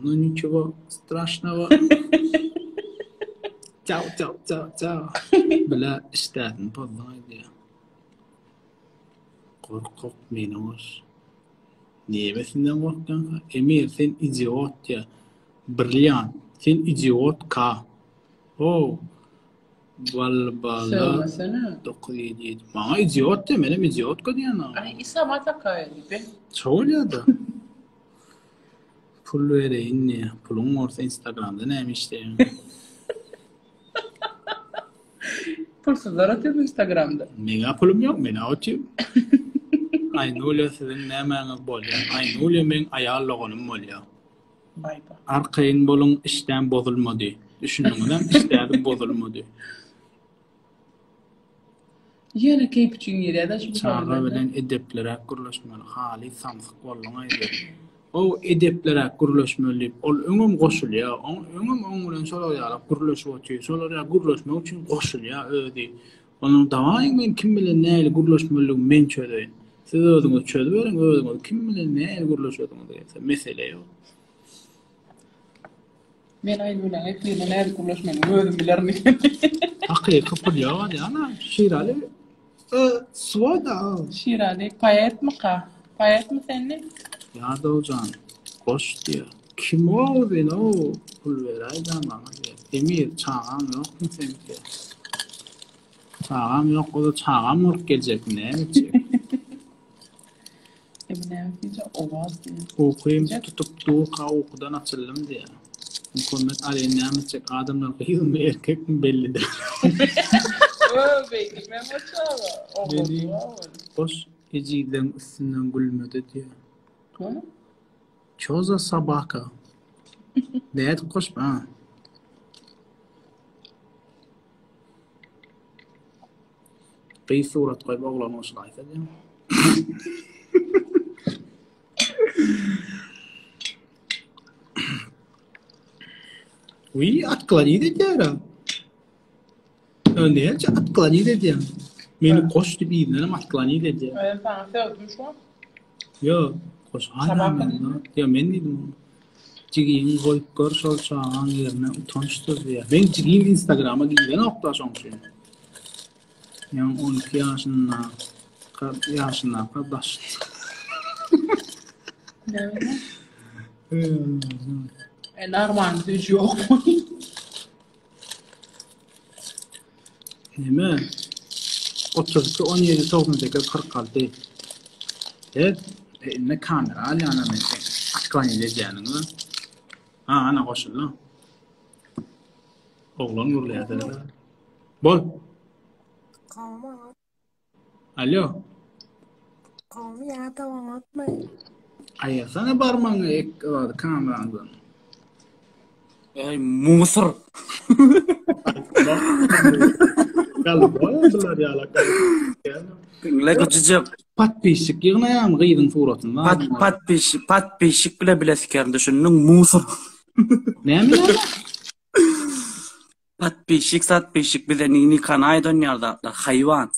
No niçego straşnogo. Çao çao çao çao. Bile işdäsini pozduň aýdýar. Gorkak meni goş. Nemesinden gorkýaňka? Emir sen idiot diýýär. Brilliant sen idiot ka. How. Balbala Sögmesene. 977. Maňa idiot diýýär, menem idiotka diýýän aňa. Ay isama takaya diýip. Şo bolýar-da. Pul bereýin diýýär. Puluň bolsa Instagramda näme işleýäň? Pulsuzlar otyr Instagramda. Meňä pulum ýok, men-ä otyryn. Aýnulýa siziň nämäňiz bolýar? Aýnulýa meň aýal doganym bolýar. Baý-ba. Arkaýyn boluň, işdäm bozulmady. Düşündiňizem, işdäm bozulmady. Ýöne keýp üçin girýär-de şu Çaga bilen edepliräk gürleşmeli. Halys samsyk bolduň-aý diýip. O edepliräk gürleşmeli diýip, ol öňem goşulýar. Oň öňem oň bilen şolar ýaly gürleşip otyr. Şolar ýaly gürleşmek üçin goşulýar özi. Onuň dawaýyň men kim bilen nähili gürleşmelidigimi men çözeýin. Siz özüňiz çözüberiň, özüňiz kim bilen nähili gürleşesiňiz gelse, mesele ýok. Men Aýgüliň efirine nädip gürleşmelini özüm bilerin. Hakyky pul ýok ana, Şiraly swoda. Şiraly poetmika? Poetmi sen? Ýadawjan, goş diýýär. Kim o uzyn-ow, pul beräý-dä maňa diýýär. Emir, çagaň ýokmy seňki? Çagam ýok bolsa çagam bolup geljekmi, näme etjek? Emi näme diýjek? Owaz diýýär. Ukym tutup durka ukudan açyldym diýýär. Muhammet Alyny näme etjek? Adamlar gyzmy, erkekmi belli däl. Öö, beýdilmem o çaga. Meni boş ejizleň üstünden gülmedi diýýär. Hä? Ço za sobaka? Nädip goşma? Ha. Gyz surat goýup oglan goşulaýsa diýýän. Uý, otklonit edýär-ä. Näçe otklonit edýäň? Meni goş diýip yzyndanam otklonit edýär. Özüm saňa sögdüm şu wagt. Ýok, goş. Sobaka diýdim. Ýok, men diýdim oňa. Jigiňi goýup gör şol çagaň ýerine utançdyr diýýär. Meň jigim Instagrama girenok-da şoň üçin. Ýaňy 12 ýaşyndaka ýaşyndaka daş. Näme? E normal güýç ýokmy? Neme? 32 17 98 46. Evet. E, indi kamera alýan men sen. Atklany edýäniňi. Ha, ana goşuldy. Oglan gürleýär. Bol. Alo. Gowmy ýa dawaňokmy? Aýyrsana barmagyňy ek zady kameraňdan. Eý musur. Bular ýala. Diňle güjüjek. Podpisçik ýygnaýarmy gyzyň suratyny? Pat podpisçik podpisçik bile bile sikerin düşündiň musur. Näme näme? Podpisçik satpisçik bize nikany aýdan ýaly zatlar haýwan.